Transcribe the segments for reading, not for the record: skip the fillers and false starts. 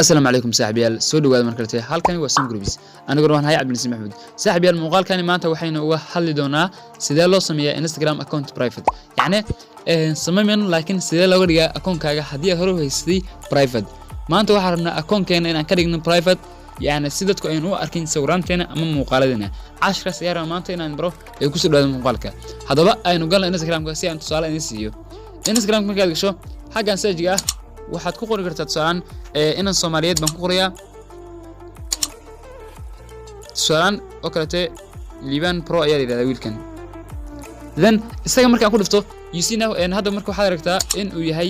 Asalaamu calaykum saaxiibayaal, soo dhawaada mar kalete. Halkani waa Som Groups, aniguna waan hay Cabdinasiim Maxamuud. Saaxiibayaal, muuqaalkani maanta waxaynu uga hadli doonaa sidee loo sameeyaa Instagram account private. Yacni samaymayno, laakiin sidee looga dhigaa akoonkaaga haddii aad hore u haysatay private. Maanta waxaan rabnaa akoonkeena inaan ka dhigno private, yacni si dadku aynu u arkin sawiraanteena ama muuqaaladeena. Cashirkaas ayaa rabaa maanta inaan baro ee kusoo dhawaada muuqaalka. Haddaba aynu galno Instagramka si aan tusaale idin siiyo. Instagramka markaad gasho, xaggan search-ga ah waxaad ku qori kartaa tusaalaan inan Soomaaliyeed baan ku qorayaa, tusaalaan oo kalete Liban Pro ayaa la yidhahdaa wiilkan. Then isaga markaan ku dhufto, you see now, hadda marka waxaad aragtaa in uu yahay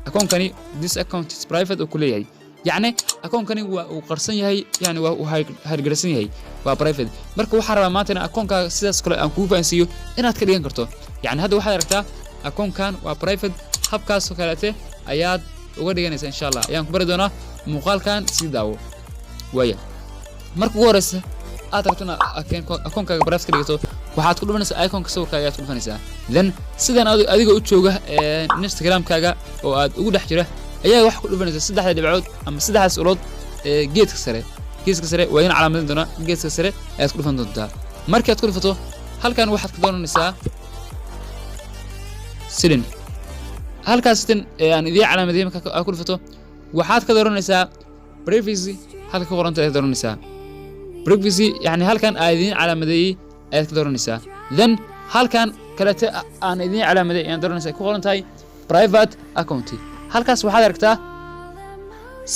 akoonkani "This account is private" oo ku leeyahay. Yacni akoonkani waa uu qarsan yahay, yani waa uu hargarsan yahay, waa private. Marka waxaan rabaa maanta in akoonkaaga sidaas kale aan kugu fahansiiyo inaad ka dhigan karto. Yacni hadda waxaad aragtaa akoonkan waa private. Habkaasoo kaleete ayaad uga dhiganaysaa, insha Allah ayaan ku bari doonaa muuqaalkan, sii daawo. Waaya, marka ugu horeysa aad rabto inaad akoonkaaga private ka dhigato, waxaad ku dhufanaysaa iconka sawirka ayaad ku dhufanaysaa. Then sidan adiga u jooga Instagramkaaga oo aad ugu dhex jira ayaa wax ku dhufanaysaa saddexda dhibcood ama saddexdaas ulood ee geedka sare. Geeska sare waa idin calaamadin doonaa. Geeska sare ayaad ku dhufan doontaa. Markaad ku dhufato, halkan waxaad ka doonanaysaa setting. Halkaas setting ee aan idiin calaamadiyey marka aad ku dhufato, waxaad ka dooranaysaa privacy. Halka ka qoranta ayaad dooranaysaa privacy, yani halkan aan idiin calaamadeeyey ayaad ka dooranaysaa. Then halkan kalete aan idiin calaamadeey ayaan dooranaysaa, ku qoran tahay private account. Halkaas waxaad aragtaa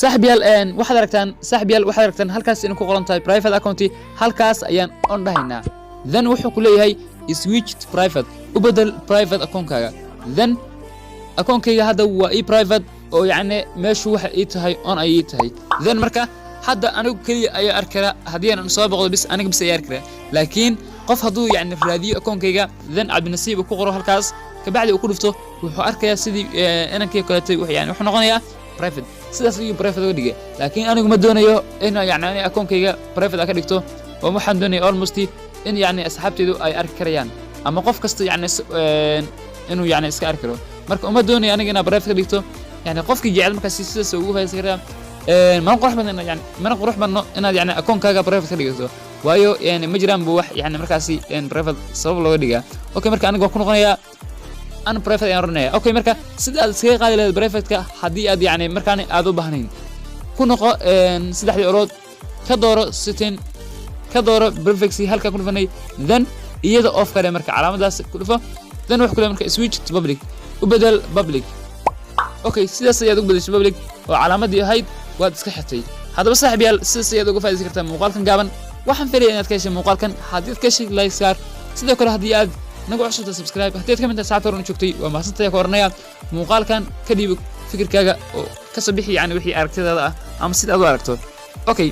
saaxiibyaal, waxaad aragtaan saaxiibyaal, waxaad aragtaan halkaas inay ku qoran tahay private account. Halkaas ayaan on dhahaynaa. Then wuxuu ku leeyahay "Switch to private", u bedel private akoonkaaga. Then akoonkayga hadda waa e private oo yacni meeshu waxa ii tahay on ayay ii tahay. Then marka hadda anigu keliya ayaa arki karaa. Haddii aan soo boqdo bis, aniga bis ayaa arki karaa. Laakiin qof hadduu yacni raadiyo akoonkayga, then Cabdinasiib uu ku qoro halkaas, kabacdi uu ku dhufto, wuxuu arkayaa sidii inankii kaleetay, yani wuxuu noqonayaa private. Sidaas ayuu private uga dhigay. Laakiin anigu ma doonayo in yani ani akoonkayga private aan ka dhigto, oo waxaan doonaya almost in yacni asxaabteydu ay arki karayaan ama qof kasta yacni inuu yacni iska arki karo. Marka uma doonayo aniga inaa private ka dhigto. Yani qofkii jecel markaas sidaas ugu faa'iidaysan karaa. Mana qurux badno yani, mana qurux badno inaad yani akoonkaaga private ka dhigato, waayo yani ma jiraan bu wax yani markaasi private sabab looga dhigaa. Okay, marka aniga waan ku noqonayaa, an private ayaan oranaya. Okay, marka sida aad iskaga qaadi lahayd private-ka haddii aad yani markaan aad u baahnayn, ku noqo saddexdii olood, ka dooro setting, ka dooro privacy halkaa ku dhufanay. Then iyada off kale marka calaamadaas ku dhufo. Then wuxuu ku leeyahay marka "Switch to public", u bedel public. Okay, sidaas ayaad ugu bedeshay public oo calaamadii ahayd waad iska xirtay. Haddaba saaxiib yaal, sidaas ayaad uga faa'iidaysan kartaa muuqaalkan gaaban. Waxaan filaya inaad ka heshay muuqaalkan. Haddii aad ka heshay, like saar. Sidoo kale haddii aad nagu cusubta, subscribe. Haddii aad ka mid tahay saxaabta horan joogtay, waa mahadsantahay ka oranaya. Muuqaalkan ka dhiibo fikirkaaga oo ka soo bixi yani wixii aragtidaada ah ama sida aad u aragto. Okay,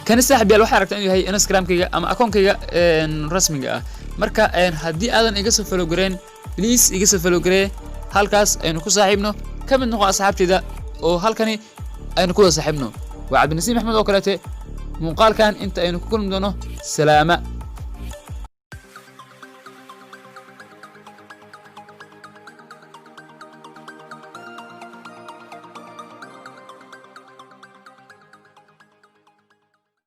kani saaxiib yaal waxaa aragtaa inuu yahay Instagramkayga ama akoonkayga rasmiga ah. Marka haddii aadan iga soo follow gareen, please iga soo follow garee. Halkaas aynu ku saaxiibno, ka mid noqo asxaabteyda oo halkani aynu ku wada saaxiibno. Waa Cabdinasiim Axmed oo kaleete. Muuqaalkan inta aynu ku kulmi doono, salaama.